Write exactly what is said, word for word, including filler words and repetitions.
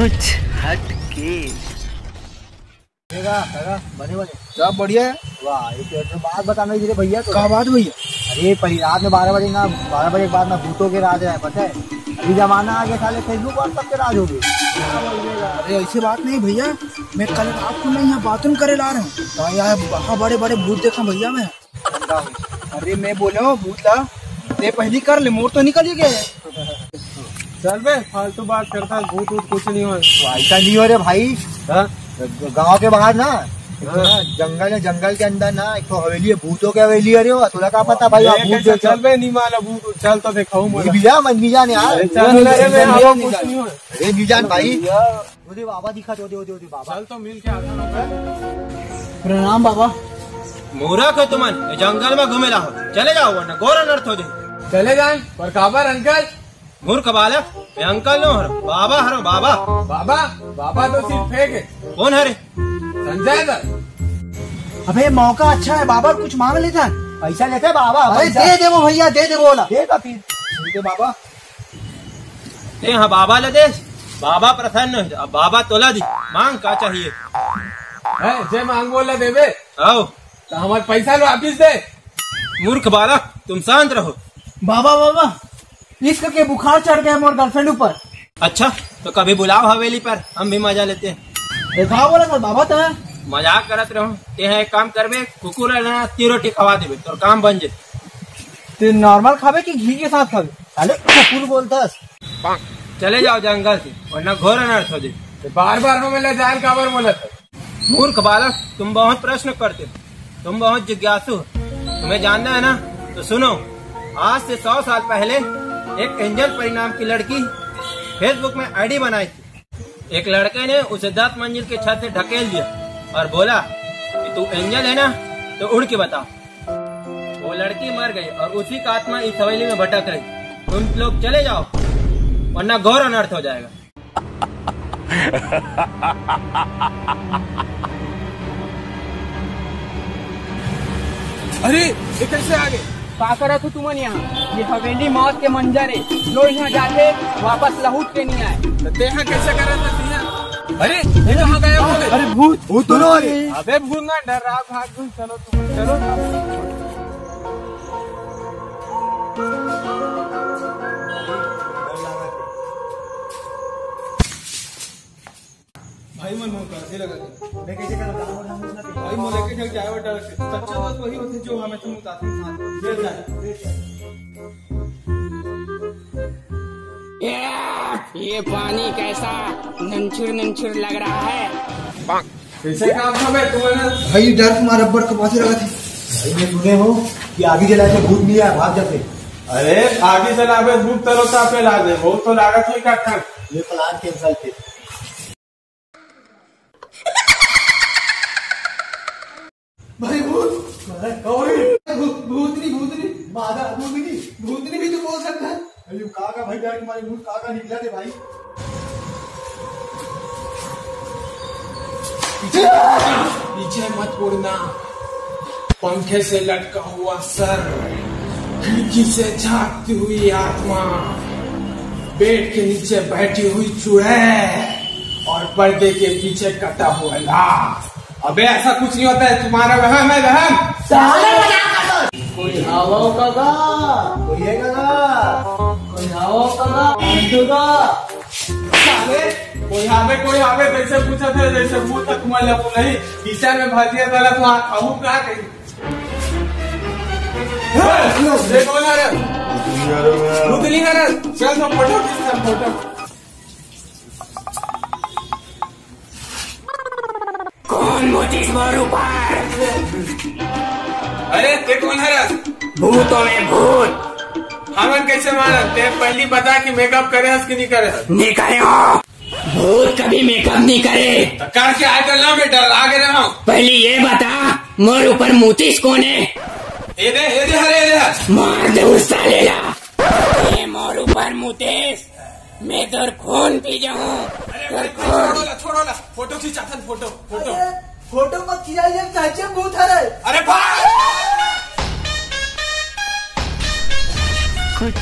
कुछ हट के। देगा, देगा, बने बने। सब बढ़िया है। वाह, एक, एक बात बताना थी रे भैया तो। क्या बात भैया? अरे, परी रात में बारह बजे ना, बारह बजे के बाद ना भूतों के राज है, पता है? अभी जमाना आ गया, साले Facebook WhatsApp के राज हो गए। अरे, ऐसी बात नहीं भैया, मैं कल रात को मैं यहाँ बाथरूम करे ला रहा हूँ, तो यहाँ बड़ा बड़े बड़े भूत देखा भैया मैं। अरे, मैं बोले हूँ भूत ला, ते पहली कर ले, मोर तो निकल ही गए। चल बे, फालतू बात करता है, भूत वूत कुछ नहीं हो। भाई का नहीं हो रे भाई। हाँ? गांव के बाहर ना, एक तो हाँ। ना जंगल है, जंगल के अंदर ना एक तो हवेली है, भूतों की हवेली है रे। वो तोला का पता भाई, ए, आप भूत कैसे देख चल बे, नहीं माला भूत, चल तो दिखाऊं नहीं माला। भैया, मत भैया ने यार। अरे चल, अरे मैं नहीं, आपको नहीं, कुछ नहीं। नहीं हो। अरे नहीं जान भाई। भैया। ओदे बाबा दिखा, ओदे, ओदे, ओदे बाबा। चल तो मिल के आता हूँ। प्रणाम बाबा। मूर्ख हो तुमन, ये जंगल में घूमे ला हो। चले जाओ वरना घोर अनर्थ हो जाए। चले जाए, पर काबर अंकल? मूर्ख बालक, मैं अंकल नो हरो, बाबा हरो, बाबा। बाबा? बाबा तो सिर्फ फेंक है। कौन हरे? संजय दा। अबे मौका अच्छा है बाबा, कुछ मांग लेता है। पैसा लेते हैं बाबा, अरे पैसा। दे दे वो भैया, दे दे बोला। दे तो फिर। दे बाबा। ते हाँ बाबा ला दे, बाबा प्रसन्न हो, अब बाबा तोला दी, मांग का चाहिए? है, जे मांग बोला देबे। आओ। तो हमारे पैसा लो वापिस दे। मूर्ख बालक, तुम शांत रहो। बाबा, बाबा, इश्क के बुखार चढ़ गया मोर गर्लफ्रेंड ऊपर। अच्छा, तो कभी बुलाओ हवेली पर, हम भी मजा लेते हैं। देखा बोला था बाबा, तो मजाक करत रहो। ते हैं एक काम करबे, कुकुर है ना, तीन रोटी खवा देबे, तोर काम बन जेते। ते नॉर्मल खाबे कि घी के साथ खाबे? साले कुकुर बोलतस। चले जाओ जंगल से, वरना घोर अनर्थ हो जाए। ते बार बार हमें ले जान काबर बोलत है? मूर्ख बालक, तुम बहुत प्रश्न करते हो, तुम बहुत जिज्ञासु हो। तुम्हें जानना है ना, तो सुनो। आज से सौ साल पहले एक एंजल परी नाम की लड़की Facebook में आईडी बनाई थी। एक लड़के ने उसे दस मंजिल के छत से ढकेल दिया और बोला कि तू एंजल है ना, तो उड़ के बता। वो लड़की मर गई और उसी का आत्मा इस हवेली में भटक रही। तुम लोग चले जाओ, वरना घोर अनर्थ हो जाएगा। अरे, ये कैसे आ गए? का करत हो तुमन यहाँ? ये हवेली मौत के मंजर है। जो यहाँ जाते, वापस लहुट के नहीं आए। तो ते यहाँ कैसे करत हो यहाँ? अरे, ये कहाँ गायब हो गए? अरे भूत, भूत तो नो रे। अबे भूत ना, डर रहा, भाग गए। चलो तुम, चलो। भाई मन मोर पैसे लगा दे। मैं कैसे करूँ? काम और हम इतना भाई मोर लेके जाओ, जाए बेटा। सच्चा दोस्त वही होते जो हमेशा मुताबिक साथ हो। ये जाए। ये पानी कैसा नमचुर नमचुर लग रहा है। कैसे काम था बे तुम्हारा? भाई डर तुम्हारा रबर कपासे लगा थे। भाई मैं सुने हो कि आगी जला के भूत नहीं आया, भाग जाते। अरे आगी जलाबे भूत तरो तापे ला दे, बहुत तो लागत है का खान। ये प्लान कैंसिल थे। भाई भूत, अरे कौन? भू-, भूतनी, भूतनी, मादा भूतनी, भूतनी भी तो बोल सकता है। अरे का का भाई डर के मारे मुंह का का निकला थे भाई। पीछे, पीछे मत मुड़ना। पंखे से लटका हुआ सर, खिड़की से झांकती हुई आत्मा, बेड के नीचे बैठी हुई चुड़ैल और पर्दे के पीछे कटा हुआ लाश। अबे ऐसा कुछ नहीं होता है, तुम्हारा वहम है वहम। साले मजाक कर दो। कोई हावो काका, कोई है काका, कोई हावो काका, काका। साले, कोई हावे, कोई हावे, जैसे पूछा था, जैसे भूत था, तुम्हारे लपू नहीं, टीचर में भर दिया था, तो आप खाऊ का कहीं। हे, ये कौन आ रहा है? भूत नहीं आ रहा। चल, तो फोटो खींच, फोटो। कौन मुतीस मोर ऊपर? अरे, ते कौन हरस? भूतों में भूत। हमन कैसे मानन? ते पहली बता कि मेकअप करे हस कि नहीं करे हस? नहीं करे हो। भूत कभी मेकअप नहीं करे। तो करके आजकल ना बेटा, आगे रहो। पहले ये बता, मोर ऊपर मुतीस कौन है? ए दे, ए दे, अरे, ए दे। मार दे उस साले ला। ये मोर ऊपर मुतीस। मैं तोर खून पी जाऊं, अरे तोर भाई, खून। छोड़ो ला, छोड़ो ला, फोटो खींचा था, फोटो, फोटो। अरे, फोटो मत खिंचाइए, सच्चे भूत हरे। अरे भाई! कुछ